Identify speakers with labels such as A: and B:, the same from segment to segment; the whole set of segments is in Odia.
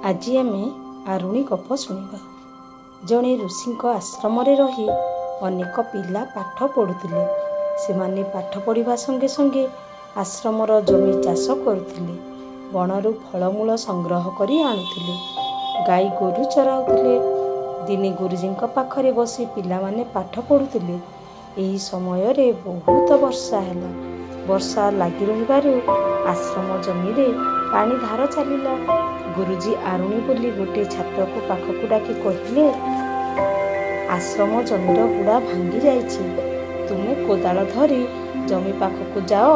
A: ଆଜି ଆମେ ଆରୁଣି ଗପ ଶୁଣିବା। ଜଣେ ଋଷିଙ୍କ ଆଶ୍ରମରେ ରହି ଅନେକ ପିଲା ପାଠ ପଢ଼ୁଥିଲେ। ସେମାନେ ପାଠ ପଢ଼ିବା ସଙ୍ଗେ ସଙ୍ଗେ ଆଶ୍ରମର ଜମି ଚାଷ କରୁଥିଲେ। ବଣରୁ ଫଳମୂଳ ସଂଗ୍ରହ କରି ଆଣୁଥିଲେ। ଗାଈ ଗୋରୁ ଚରାଉଥିଲେ। ଦିନେ ଗୁରୁଜୀଙ୍କ ପାଖରେ ବସି ପିଲାମାନେ ପାଠ ପଢ଼ୁଥିଲେ। ଏହି ସମୟରେ ବହୁତ ବର୍ଷା ହେଲା। ବର୍ଷା ଲାଗି ରହିବାରୁ ଆଶ୍ରମ ଜମିରେ ପାଣି ଧାର ଚାଲିଲା। ଗୁରୁଜୀ ଆରୁଣି ବୋଲି ଗୋଟିଏ ଛାତ୍ରକୁ ପାଖକୁ ଡାକି କହିଲେ, ଆଶ୍ରମ ଜମିର ହୁଡ଼ା ଭାଙ୍ଗି ଯାଇଛି। ତୁମେ କୋଦାଳ ଧରି ଜମି ପାଖକୁ ଯାଅ,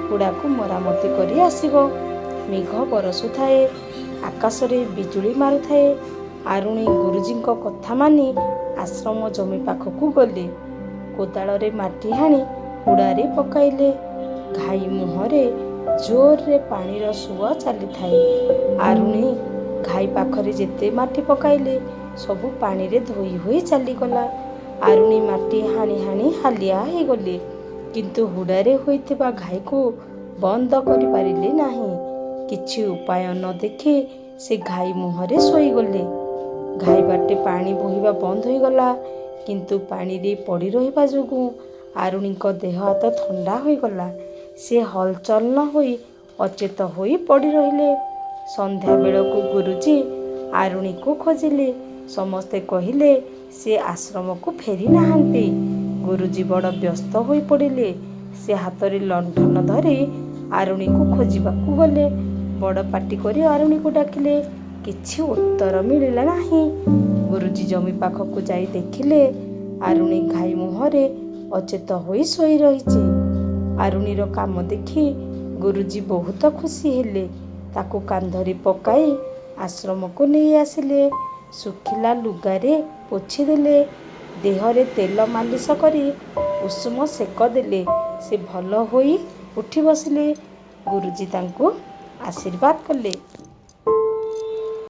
A: ହୁଡ଼ାକୁ ମରାମତି କରି ଆସିବ। ମେଘ ବରଷୁଥାଏ, ଆକାଶରେ ବିଜୁଳି ମାରୁଥାଏ। ଆରୁଣି ଗୁରୁଜୀଙ୍କ କଥା ମାନି ଆଶ୍ରମ ଜମି ପାଖକୁ ଗଲେ। କୋଦାଳରେ ମାଟି ହାଣି ହୁଡ଼ାରେ ପକାଇଲେ। ଘାଇ ମୁହଁରେ ଜୋରରେ ପାଣିର ସୁଅ ଚାଲିଥାଏ। ଆରୁଣି ଘାଇ ପାଖରେ ଯେତେ ମାଟି ପକାଇଲେ, ସବୁ ପାଣିରେ ଧୋଇ ହୋଇ ଚାଲିଗଲା। ଆରୁଣି ମାଟି ହାଣି ହାଣି ହାଲିଆ ହୋଇଗଲେ, କିନ୍ତୁ ହୁଡ଼ାରେ ହୋଇଥିବା ଘାଇକୁ ବନ୍ଦ କରିପାରିଲେ ନାହିଁ। କିଛି ଉପାୟ ନ ଦେଖି ସେ ଘାଇ ମୁହଁରେ ଶୋଇଗଲେ। ଘାଇ ବାଟେ ପାଣି ବୋହିବା ବନ୍ଦ ହୋଇଗଲା, କିନ୍ତୁ ପାଣିରେ ପଡ଼ି ରହିବା ଯୋଗୁଁ ଆରୁଣିଙ୍କ ଦେହ ହାତ ଥଣ୍ଡା ହୋଇଗଲା। ସେ ହଲଚଲ ନ ହୋଇ ଅଚେତ ହୋଇ ପଡ଼ି ରହିଲେ। ସନ୍ଧ୍ୟା ବେଳକୁ ଗୁରୁଜୀ ଆରୁଣିକୁ ଖୋଜିଲେ। ସମସ୍ତେ କହିଲେ, ସେ ଆଶ୍ରମକୁ ଫେରି ନାହାନ୍ତି। ଗୁରୁଜୀ ବଡ଼ ବ୍ୟସ୍ତ ହୋଇପଡ଼ିଲେ। ସେ ହାତରେ ଲଣ୍ଠନ ଧରି ଆରୁଣିକୁ ଖୋଜିବାକୁ ଗଲେ। ବଡ଼ ପାଟି କରି ଆରୁଣିକୁ ଡାକିଲେ। କିଛି ଉତ୍ତର ମିଳିଲା ନାହିଁ। ଗୁରୁଜୀ ଜମି ପାଖକୁ ଯାଇ ଦେଖିଲେ, ଆରୁଣି ଘାଇ ମୁହଁରେ ଅଚେତ ହୋଇ ଶୋଇ ରହିଛି। ଆରୁଣିର କାମ ଦେଖି ଗୁରୁଜୀ ବହୁତ ଖୁସି ହେଲେ। ତାକୁ କାନ୍ଧରେ ପକାଇ ଆଶ୍ରମକୁ ନେଇ ଆସିଲେ। ଶୁଖିଲା ଲୁଗାରେ ପୋଛିଦେଲେ। ଦେହରେ ତେଲ ମାଲିସ କରି ଉଷୁମ ସେକ ଦେଲେ। ସେ ଭଲ ହୋଇ ଉଠି ବସିଲେ। ଗୁରୁଜୀ ତାଙ୍କୁ ଆଶୀର୍ବାଦ କଲେ।